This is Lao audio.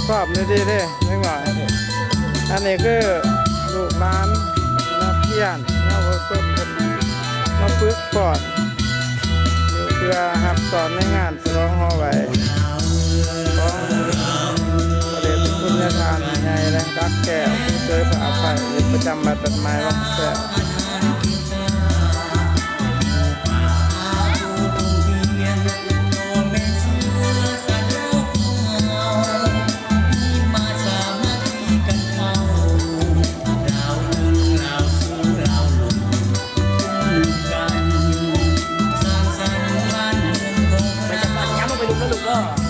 ພ້ອມຢູ່ດີເດ້ເດັກນ້ອຍ. ອັນນີ້ຄືລູກຫຼານນັກຮຽນເຍົາວະຊົນເພິ່ນມາຝຶກຟ້ອນ ເພື່ອຮັບສອນໃນງານສະຫຼອງຫໍໄຫວ້ຂອງພະເດດພະຄຸນຍາທ່ານໃຫຍ່ແລະ ດັກແກ້ວ ຜູ້ເຜີຍພາໄພ ຢູ່ປະຈຳວັດດອກໄມ້ວັງແຊວ. ໄປຈັບອັນຍາມລົງໄປລຸມເດີລູກເດີ.